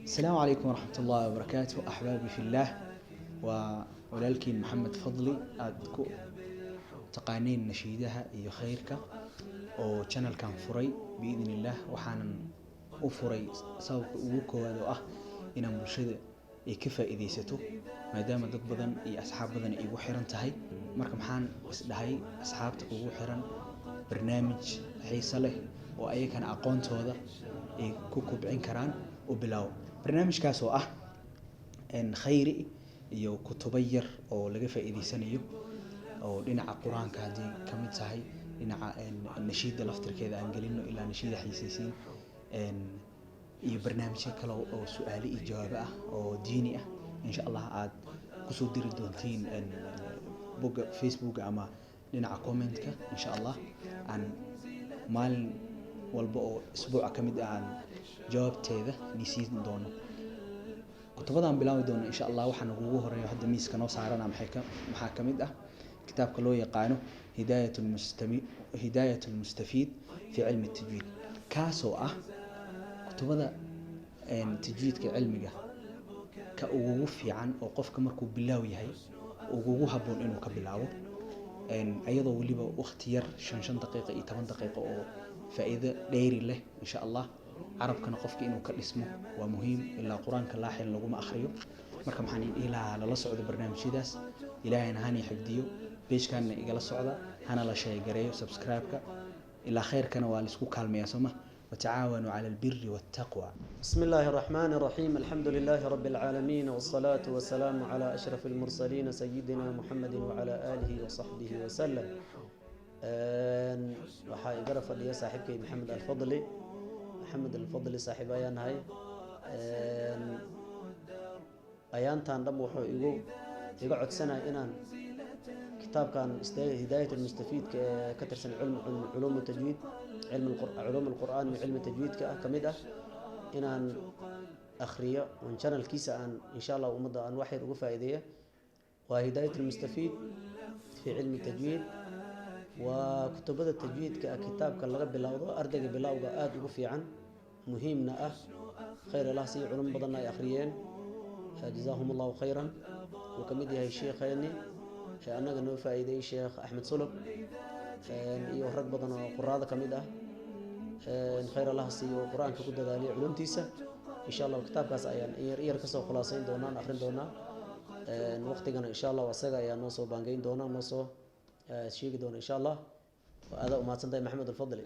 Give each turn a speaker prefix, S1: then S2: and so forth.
S1: Asalaamu calaykum waraxmat ullahi wabarakaatu, axbaabi fillaah. Waa walaalkiin Maxamed Fadli, aada ku taqaaneen nashiidaha iyo khayrka, oo channelkan furay biidn illaah. Waxaanan u furay sababka ugu koowaad oo ah inaan bulshada ay ka faa'iidaysato, maadaama dad badan iyo asxaab badan ay igu xiran tahay. Marka maxaan isdhahay, asxaabta kugu xiran barnaamij xiiso leh oo ayakana aqoontooda ay ku kobcin karaan u bilaawo. Barnaamijkaas oo ah khayri iyo kutubo yar oo laga faa'iidaysanayo, oo dhinaca Qur-aanka haddii kamid tahay, dhinaca nashiida laftirkeeda aan gelino ilaa nashiida xiisaysiin, iyo barnaamijyo kale oo su-aale iyo jawaabo ah oo diini ah, insha Allah aad kusoo diri doontiin bogga Facebook ama dhinaca commentka. Insha Allah aan maalin walba oo isbuuca ka mid ah aan jawaabteeda nisiin doono. Kutubadaan bilaabi doono insha Allah waxaa nagugu horeeyo hadda miiska noo saarana maxay ka maxaa ka mid ah kitaabka loo yaqaano Hidaayat Almustafiid fi Cilmi Tajwiid, kaasoo ah kutubada tajwiidka cilmiga ka ugugu fiican oo qofka markuu bilaaw yahay ugugu habboon inuu ka bilaabo, iyadoo weliba waqti yar, 5 daqiiqo iyo 10 daqiiqo, oo faa'iido dheeri leh insha Allah. Carabkana qofka inuu ka dhismo waa muhiim, ilaa Qur-aanka laaxin laguma akhriyo. Marka maxaan idin dhihi lahaa, lala socdo barnaamijyadaas. Ilaahayna hana xifdiyo. Page-kaana igala socda, hana la share-gareeyo, subscribe-ka, ilaa khayrkana waa laisku kaalmeeyaa, soo ma? Watacaawanuu cala albiri wattaqwa.
S2: بسم الله الرحمن الرحيم، الحمد لله رب العالمين، والصلاة والسلام على أشرف المرسلين سيدنا محمد وعلى آله وصحبه وسلم. Waxaa igala fadhiya saaxiibkay Maxamed Alfadli. Maxamed Alfadli saaxiib ayaan nahay. Ayaantan dham wuxuu iga codsanaya inaan kitaabkan Hidaayat Almustafiidka ee ka tirsan culuum tajwiid, cilmi culuum alqur'aan iyo cilmi tajwiidka ah ka mid ah, inaan akhriyo oon channelkiisa aan insha Allah ummadda aan wax yar uga faa'iideeya. Waa Hidaayat Almustafiid fi Cilmi Tajwiid. Waa kutubada tajwiidka ah kitaabka laga bilowdo ardayga bilowga aada ugu fiican, muhiimna ah. Khayr Allah siiyo, culum badanna ay akhriyeen, jazaahum Allahu khayran. Uu ka mid yahay sheekheeni ee annaga noo faa'iideeyey, Sheekh Axmed Sulub, iyo rag badan oo quraada ka mid ah. Khayr Allah siiyo oo Qur-aanka ku dadaaliyo culumtiisa. Insha Allah kitaabkaas ayaan yar yar kasoo khulaasayn doonaa, aan akhrin doonaa. Waqtigana insha Allah asaga ayaa noo soo baangeyn doona, noo soo sheegi doona insha Allah. Waa aada umahadsan tahay, Maxamed Alfadli.